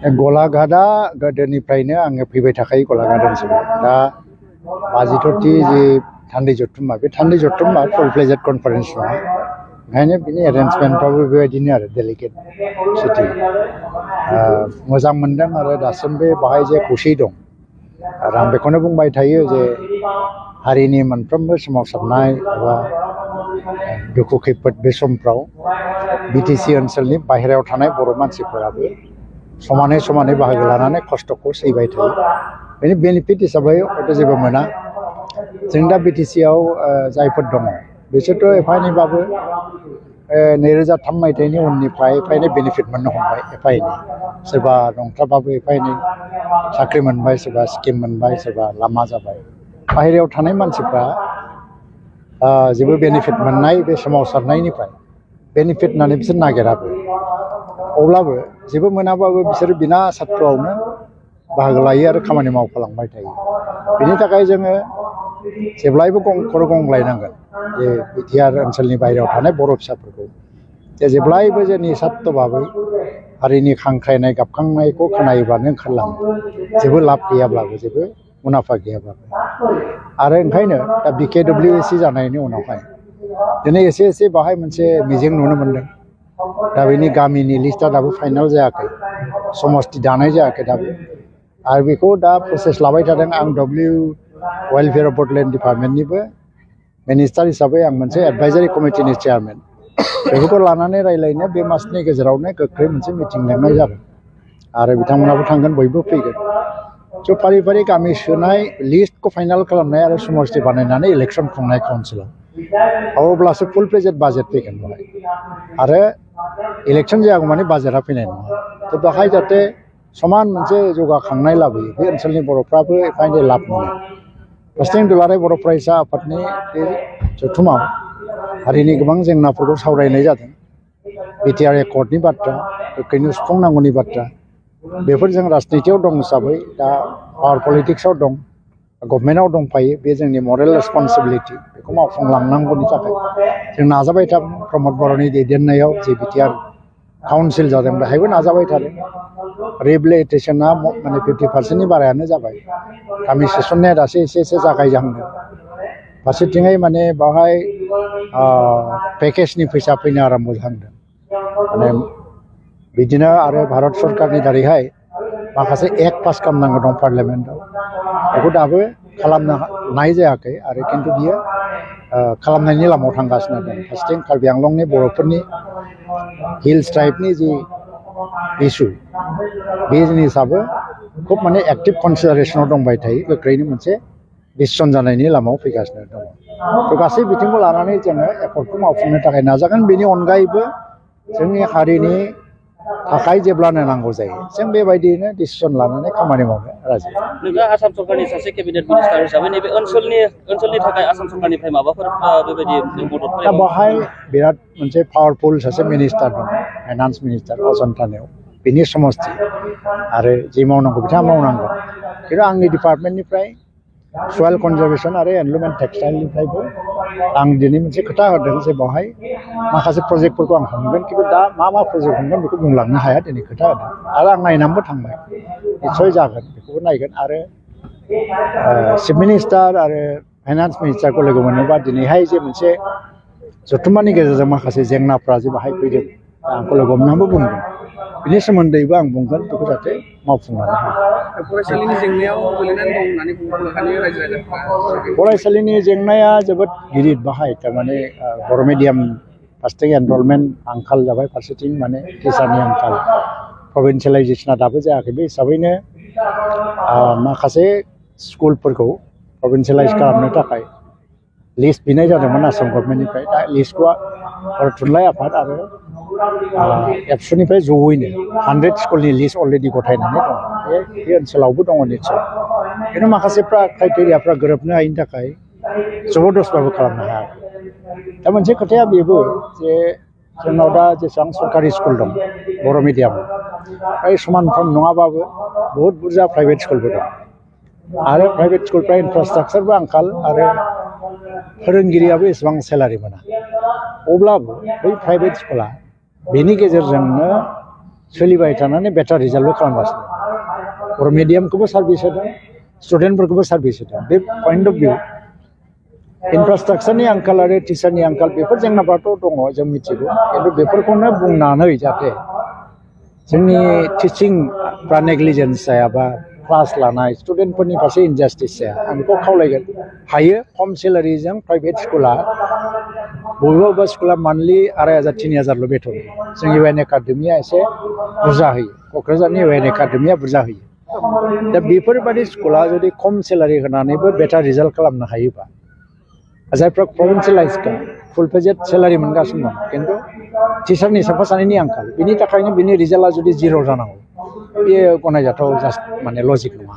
गलाघाटआ गोदोनिफ्रायनो आङो फैबाय थाखायो गलाघाट ओनसोलाव दा 52थि जि थान्दै जथुम्मा बे थान्दै जथुम्मा फुल फ्लेजेड कनफारेन्स नङा ओंखायनो बिनि एरेन्जमेन्टफ्राबो बेबायदिनो आरो डेलिकेट सिटि मोजां मोनदों आरो दासिमबो बाहाय जे खौसे दं आरो आं बेखौनो बुंबाय थायो जे हारिनि मोनफ्रोमबो सोमावसारनाय एबा दुखु खैफोद बे समफ्राव बिटिसि ओनसोलनि बाहेरायाव थानाय बर' मानसिफोराबो समानै समानै बाहागो लानानै खस्थ'खौ सैबाय थायो बेनि बेनिफिट हिसाबै हयथ' जेबो मोना जों दा बिटिसिआव जायफोर दङ बिसोरथ' एफा एनैबाबो 2003 मायथाइनि उननिफ्राय एफा एनै बेनिफिट मोननो हमबाय एफा एनै सोरबा नंथ्राबाबो एफा एनै साख्रि मोनबाय सोरबा स्किम मोनबाय सोरबा लामा जाबाय बाहेरायाव थानाय मानसिफ्रा जेबो बेनिफिट मोननाय बे सोमावसारनायनिफ्राय बेनिफिट होननानै बिसोर नागिराबो अब्लाबो जेबो मोनाबाबो बिसोर बिना सात्रआवनो बाहागो लायो आरो खामानि मावफालांबाय थायो बेनि थाखाय जोङो जेब्लायबो खर' गंग्लायनांगोन जे बिटिआर ओनसोलनि बाहेरायाव थानाय बर' फिसाफोरखौ जे जेब्लायबो जे निस्वार्थ भाबै हारिनि खांख्रायनाय गाबखांनायखौ खोनायोब्लानो ओंखारलाङो जेबो लाब गैयाब्लाबो जेबो मुलाम्फा गैयाब्लाबो आरो ओंखायनो दा BKWSC जानायनि उनावहाय दिनै एसे बाहाय मोनसे मिजिं नुनो मोन्दों दा बेनि गामिनि लिस्टआ दाबो फाइनाल जायाखै समस्ति दानाय जायाखै दाबो आरो बेखौ दा प्रसेस लाबाय थादों आं वेलफेयार बड'लेण्ड डिपार्टमेन्टनिबो मिनिस्टार हिसाबै आं मोनसे एडभाइजारि कमिटिनि चेयारमेन बेफोरखौ लानानै रायज्लायनो बे मासनि गेजेरावनो गोख्रै मोनसे मिटिं लेंनाय जादों आरो बिथांमोनाबो थांगोन बयबो फैगोन स' फारि फारि गामि सोनाय लिस्टखौ फाइनाल खालामनाय आरो समस्ति बानायनानै इलेक्सन खुंनाय काउन्सिलाव अब्लासो फुल प्लेजेड बाजेट फैगोन बेवहाय आरो इलेक्सन जायागौमानि बाजेटआ फैनाय नङा थ' बेवहाय जाहाथे समान मोनसे जौगाखांनाय लाबोयो बे ओनसोलनि बर'फ्राबो एफा एनै लाब मोनो फारसेथिं दुलाराय बर' फरायसा आफादनि बे जथुमाव हारिनि गोबां जेंनाफोरखौ सावरायनाय जादों बिटिआर एकर्डनि बाथ्रा गोख्रैनो सुफुंनांगौनि बाथ्रा बेफोर जों राजनितियाव दं हिसाबै दा पावार पलिटिक्सआव दं गभर्नमेन्टआव दंफायो बे जोंनि मरेल रेसपन्सिबिलिटि बेखौ मावफुंलांनांगौनि थाखाय जों नाजाबाय थादों प्रमद बर'नि दैदेननायाव जे बिटिआर काउन्सिल जादों बेहायबो नाजाबाय थादों रिहेबिलिटेसना माने 50% बारायानो जाबाय गामि सोसननाया दासो एसे जागायजाहांदों फारसेथिङै माने बावहाय पेकेजनि फैसा फैनो आराम्भ जाहांदों माने बिदिनो आरो भारत सरकारनि दारैहाय माखासे एक्ट पास खालामनांगौ दं पार्लियामेन्टआव बेखौ दाबो खालामनाय जायाखै आरो खिन्थु बियो खालामनायनि लामायाव थांगासिनो दं फारसेथिं कार्बि आंलंनि बर'फोरनि हिल्स ट्राइबनि जि इस्यु बे जिनिसाबो खुब माने एक्टिभ कनसिडारेसनाव दंबाय थायो गोख्रैनो मोनसे डिसिसन जानायनि लामायाव फैगासिनो दङ थ' गासै बिथिंखौ लानानै जोङो एफर्टखौ मावफुंनो थाखाय नाजागोन बेनि अनगायैबो जोंनि हारिनि थाखाय जेब्लानो नांगौ जायो जों बेबायदियैनो डिसिसन लानानै खामानि मावनो राजि नोंथाङा आसाम सरकारनि सासे केबिनेट मिनिस्टार हिसाबै नैबे ओनसोलनि थाखाय आसाम सरकारनिफ्राय माबाफोर बेबायदि मदद दा बेवहाय बिराद मोनसे पावारफुल सासे मिनिस्टार दं फाइनान्स मिनिस्टार अजन्तानायाव बिनि समस्ति आरो जि मावनांगौ बिथाङा मावनांगोन खिन्थु आंनि डिपार्टमेन्टनिफ्राय सयल कनजारभेसन आरो एनभायरनमेन्ट टेक्सटाइलनिफ्रायबो आं दिनै मोनसे खोथा होदों जे बेवहाय माखासे प्रजेक्टफोरखौ आं हमगोन खिन्थु दा मा प्रजेक्ट हमगोन बेखौ बुंलांनो हाया दिनै खोथा होदों आरो आं नायनानैबो थांबाय निस्सय जागोन बेखौबो नायगोन आरो चिफ मिनिस्टार आरो फाइनान्स मिनिस्टारखौ लोगो मोनोबा दिनैहाय जे मोनसे जथुम्मानि गेजेरजों माखासे जेंनाफ्रा जे बाहाय फैदों आंखौ लोगो हमनानैबो बुंगोन बिनि सोमोन्दैबो आं बुंगोन बेखौ जाहाथे मावफुंनानै हायो फरायसालिनि जेंनायाव गोलैनानै दं होननानै बुंनो रायजो राजाफ्रा फरायसालिनि जेंनाया जोबोद गिदिर बाहाय थारमाने बर' मिडियाम फारसेथिं एनरलमेन्ट आंखाल जाबाय फारसेथिं माने टिचारनि आंखाल प्रभिन्सियेलाइजेसना दाबो जायाखै बे हिसाबैनो माखासे स्कुलफोरखौ प्रभिन्सियेलाइज खालामनो थाखाय लिस्ट बिनाय जादोंमोन आसाम गभर्नमेन्टनिफ्राय दा लिस्टखौ बर' थुनलाइ आफाद आरो एबसुनिफ्राय जयैनो 100 स्कुलनि लिस्ट अलरेडि गथायनानै दं बे ओनसोलावबो दङ निस्सय खिन्थु माखासेफ्रा क्राइटेरियाफ्रा गोरोबनो हायिनि थाखाय जबरदस्तबाबो खालामनो हायाखै दा मोनसे खोथाया बेबो जे जोंनाव दा जेसेबां सरकारि स्कुल दं बर' मिडियामाव फ्राय समानफ्राम नङाबाबो बहुद बुरजा प्राइभेट स्कुलबो दं आरो प्राइभेट स्कुलफ्रा इनफ्रास्ट्राक्चारबो आंखाल आरो फोरोंगिरियाबो एसेबां सेलारि मोना अब्लाबो बै प्राइभेट स्कुला बेनि गेजेरजोंनो सोलिबाय थानानै बेटार रिजाल्टबो खालामगासिनो बर' मिडियामखौबो सार्भिस होदों स्टुडेन्टफोरखौबो सार्भिस होदों बे पइन्ट अफ भिउ इनफ्रास्ट्राक्चारनि आंखाल आरो टिचारनि आंखाल बेफोर जेंनाफ्राथ' दङ जों मिथिगौ खिन्थु बेफोरखौनो बुंनानै जाहाथे जोंनि टिचिंफ्रा नेग्लिजेन्स जायाबा क्लास लानाय स्टुडेन्टफोरनि फारसे इनजास्टिस जाया आं बेखौ खावलायगोन हायो खम सेलारिजों प्राइभेट स्कुला बबेबा स्कुला मान्थलि 2500-3000ल' बेथन जों इउएन एकाडेमिया एसे बुरजा होयो क'क्राझारनि इउएन एकाडेमिया बुरजा होयो दा बेफोरबादि स्कुला जुदि खम सेलारि होनानैबो बेटार रिजाल्ट खालामनो हायोबा जायफ्रा प्रभिन्सियेलाइजखा फुल पेजेड सेलारि मोनगासिनो दं खिन्थु टिचारनि साफा सानैनि आंखाल बिनि थाखायनो बिनि रिजाल्टआ जुदि जिर' जानांगौ बेयो गनायजाथाव जास्ट माने लजिक नङा